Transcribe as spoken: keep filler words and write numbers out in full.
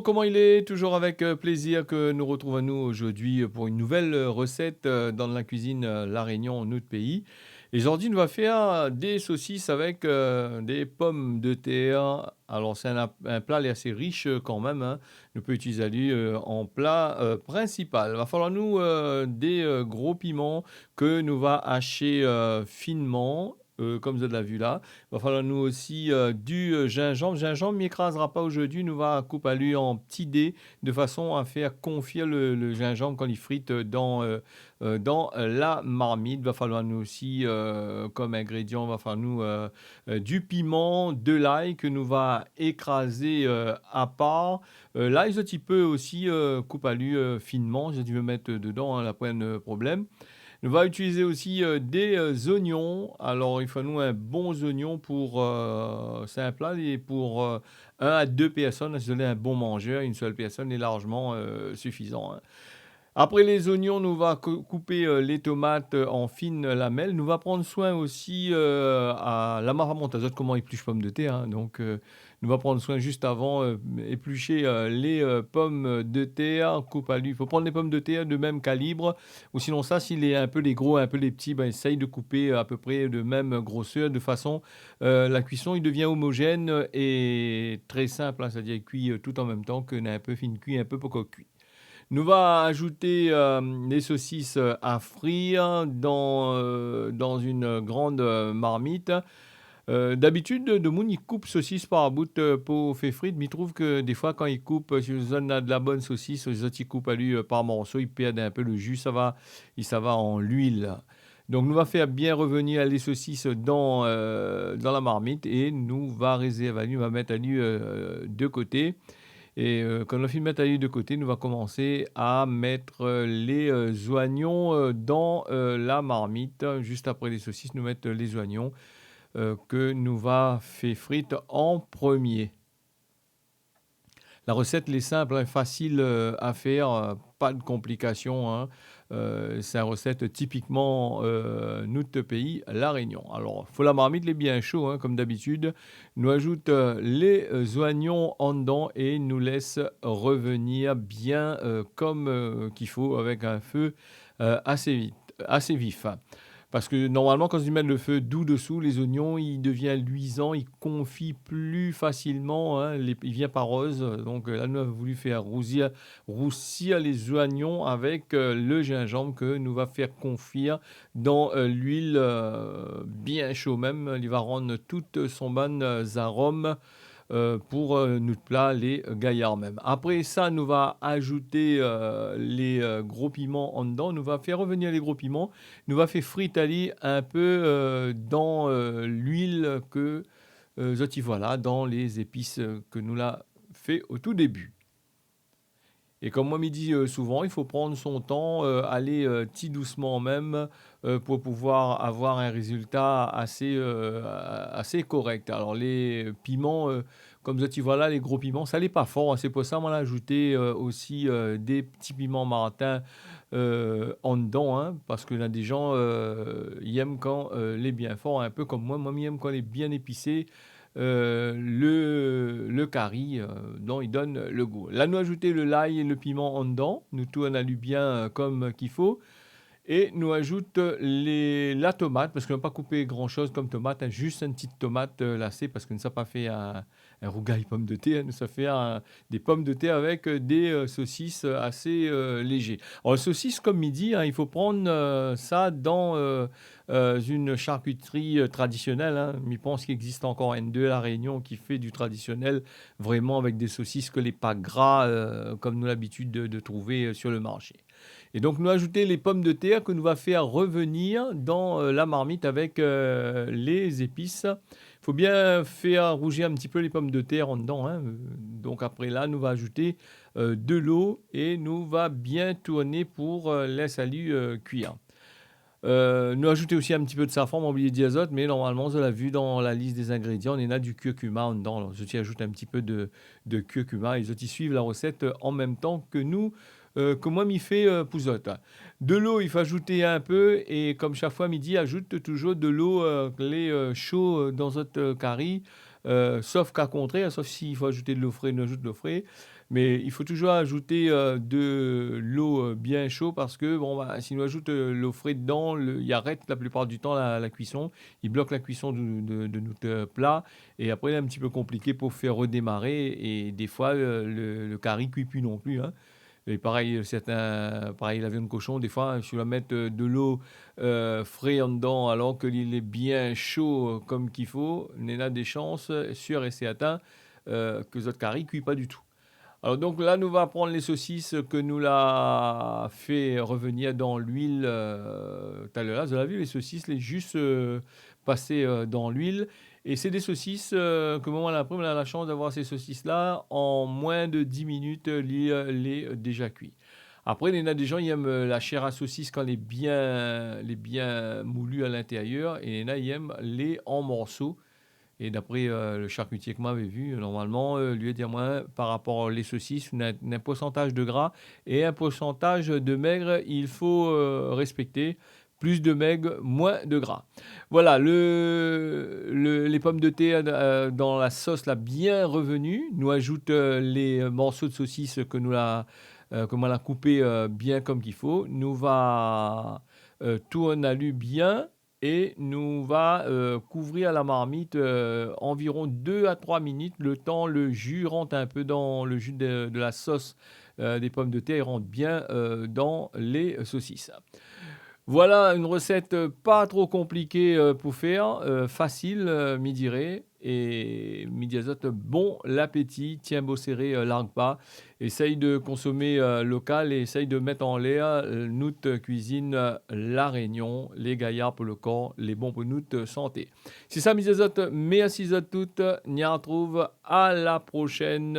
Koman i lé ? Toujour avèk, euh, plézir ke nou retrouv anou zordi, euh, pou in nouvèl, euh, resèt, euh, dan la kuizine, euh, La Rényon, nout péi. É zordi, nou va fé, euh, dé sosis avèk, euh, dé pomdetèr. Alor, sé in ap-, in pla lé asé rish, euh, kanmèm, in. Nou pé itiliz ali, euh, an pla, euh, prinsipal. Va faloir anou, euh, dé, euh, gro piman ke nou va ashé, euh, finman, euh, konm zot la vi la. Va faloir anou osi, euh, du, euh, zinzanm. Zinzanm, mi ékrazra pa zordi. Nou va koup ali an pti dé de fason a fé konfi le, le zinzanm kan li frit, euh, dan, euh, euh, dan, euh, la marmit. Va faloir anou osi, euh, konm ingrédian, va faloir anou, euh, euh, du piman, de lay ke nou va ékrazé, euh, apar. Euh, lay, zot i pé osi, euh, koup ali, euh, finman, zot i vé mèt dedan, in, la poin, euh, problèm. Nou va itiliz osi, euh, dé, euh, zoignon. Alor, i fo anou in bon zoignon pou, euh, sé in pla, é pou, euh, in a dé pèrsone, si zot lé in bon manzèr, in sèl pèrsone lé larjman, euh, sifizan, in. Apré lé zoignon, nou va kou-, koupé, euh, lé tomat, euh, an fine lamèl. Nou va pran soin osi, euh, a, la ma va mont azot koman i éplish pomdetèr, in. Donk, euh, nou va pran soin zis avan, euh, éplish, euh, lé, euh, pomdetèr, koup ali. Fo pran lé pomdetèr de mèm kalib. Ou sinon sa, si lé in pé lé gro, in pé lé pti, bin, éséy de koupé, euh, a pé pré de mèm grosèr, de fason, euh, la kuison, i devien omozèn é trè sinp, in, sétadir i kui, euh, tout an mèm tan ke na in pé fine kui, in pé pankor kui. Nou va azout, euh, lé sosis, euh, a frir dan, euh, dan in gran, euh, marmit. Euh, dabitid, demoun i koup sosis par bout, euh, pou fé frit. Mi trouv ke défoi, kan i koup, euh, si zot na de la bone sosis, zot i koup ali, euh, par morso, i pèrd in pé le ju, sa va, i sava an luil. Donk, nou va fé bien revenir lé sosis dan, euh, dan la marmit é nou va rézèrv ali, nou va mèt ali, euh, de koté. É, euh, kan nou la fine mèt ali de koté, nou va komansé a mèt, euh, lé, euh, zoignon, euh, dan, euh, la marmit. Zis apré lé sosis, nou mèt, euh, lé zoignon, euh, ke nou va fé frit an promié. La resèt lé sinp, in, fasil, euh, a fèr, euh, pa de konplikasion, in. Euh, sé in resèt tipikman, euh, nout péi, La Rényon. Alor, fo la marmit lé bien sho, in, konm dabitid. Nou azout, euh, lé, euh, zoignon andan é nou lès revenir bien, euh, konm, euh, k'i fo, avèk in fe, euh, asé vit, asé vif. Parske normalman, kan zot i mèt le fe dou desou, lé zoignon, i devien luizan, i konfi pli fasilman, in, lé, i vien pa roz. Donk, euh, la, nou la voulu fé rouzir, rousi lé zoignon avèk, euh, le zinzanm ke nou va fé konfi dan, euh, luil, euh, bien sho mèm. Li va rann tout son bann, euh, zarom, euh, pou, euh, nout pla lé gayar mèm. Apré sa, nou va azout, euh, lé, euh, gro piman andan. Nou va fé revenir lé gro piman. Nou va fé frit ali in pé, euh, dan, euh, luil ke, euh, zot i voi la, dan lé zépis, euh, ke nou la fé o tou débu. É konm moin mi di, euh, souvan, i fo pran son tan, euh, alé, euh, ti dousman mèm, euh, pou pouvoir avoir in rézilta asé, euh, asé korèk. Alor, lé piman, euh, konm zot i voi la, lé gro piman, sa lé pa for, in. Sé pou sa moin la azout, euh, osi, euh, dé ti piman martin, euh, andan, in, parske na dé jan, euh, i èm kan, euh, lé bien for, in pé konm moin. Moin, mi èm kan lé bien épisé, euh, le, le kari, euh, donk i donn le gou. La, nou azout le lay é le piman andan. Nou tourn ali bien, euh, konm k'i fo. É nou azout, euh, lé, la tomat, parske nou la pa koupé gran shoz konm tomat, in, zis in ti tomat, euh, lasé, parske nou sa pa fé in, in rougay pomdetèr, nou sa fé in, dé pomdetèr avèk, euh, dé, euh, sosis, euh, asé, euh, lézé. Alor, sosis, konm mi di, in, i fo pran, euh, sa dan, euh, euh, in sharkitri, euh, tradisionèl, in. Mi pans k'i égzis ankor inn dé La Rényon ki fé du tradisionèl, vréman avèk dé sosis ke lé pa gra, euh, konm nou labitid de, de trouvé, euh, sur le marché. É donk, nou azout lé pomdetèr ke nou va fé revenir dan, euh, la marmit avèk, euh, lé zépis. Fo bien fé rouzir in ti pé lé pomdetèr andan, in. Euh, donk apré la, nou va azout, euh, de lo é nou va bien tourné pou, euh, lès ali, euh, kuir. Euh, nou azout osi in ti pé de safran, ma oublié dir azot, mé normalman, zot la vi dan la lis dé zingrédian, néna du kurkuma andan. Alor, zot i azout in ti pé de, de kurkuma é zot i suiv la resèt, euh, an mèm tan ke nou, euh, ke moin mi fé, euh, pou zot. De lo, i fo azout in pé, é konm shak foi mi di, azout toujour de lo, euh, lé, euh, sho, euh, dan zot, euh, kari, euh, sof ka kontrèr, sof si i fo azout de lo fré, nou azout de lo fré. Mé i fo touzour azout, euh, de lo, euh, bien sho parske, bon, ba, si nou azout, euh, lo fré dedan, le, i arèt la plipar di tan la, la kuison. I blok la kuison de, de, de nout, euh, pla. É apré, lé in ti pé konpliké pou fé redémaré. É défoi, euh, le, le kari i kui pi non pli, in. É parèy, sèrtin, parèy la viann koshon, défoi, si ou la mèt, euh, de lo, euh, fré andan, alor ke li lé bien sho, euh, konm k'i fo, néna dé shans, euh, sir é sèrtin, euh, ke zot kari i kui pa ditou. Alor, donk, la, nou va pran lé sosis ke nou la fé revenir dan luil, euh, talèr la. Zot la vi, lé sosis, lé zis, euh, pasé, euh, dan luil. É sé dé sosis, euh, ke moin la pri, moin la la shans d'avoir sé sosis-la, an moin de dis minit, euh, li, euh, lé, euh, déza kui. Apré, néna dé jan i èm, euh, la shèr a sosis kan lé bien, lé bien moulu a lintérièr, é néna i èm lé an morso. É d'apré, euh, le sharkitié ke moin lavé vi, normalman, euh, li la di amoin, par rapor lé sosis, néna in, in poursantaz de gra é in poursantaz de mèg, i fo, euh, rèspèkté. Plis de mèg, moin de gra. Voila, le, le, lé pomdetèr, euh, dan la sos la bien reveni. Nou azout, euh, lé morso de sosis ke nou la, euh, ke moin la koupé, euh, bien konm k'i fo. Nou va, euh, tourn ali bien é nou va, euh, kouvrir la marmit, euh, anviron dé a troi minit, le tan le ji i rant in pé dan le ji de, de la sos, euh, dé pomdetèr, i rant bien, euh, dan lé sosis. Voila, in rosèt, euh, pa tro konpliké, euh, pou fèr, euh, fasil, euh, mi diré. É mi di azot, bon lapéti, tienbo séré, euh, larg pa. Éséy de konsomé, euh, lokal é éséy de mèt anlèr, euh, nout kuizine, euh, La Rényon, lé gayar pou le kor, lé bon pou nout santé. Sé sa, mi di azot, mèrsi zot tout, ni artrouv a la proshèn.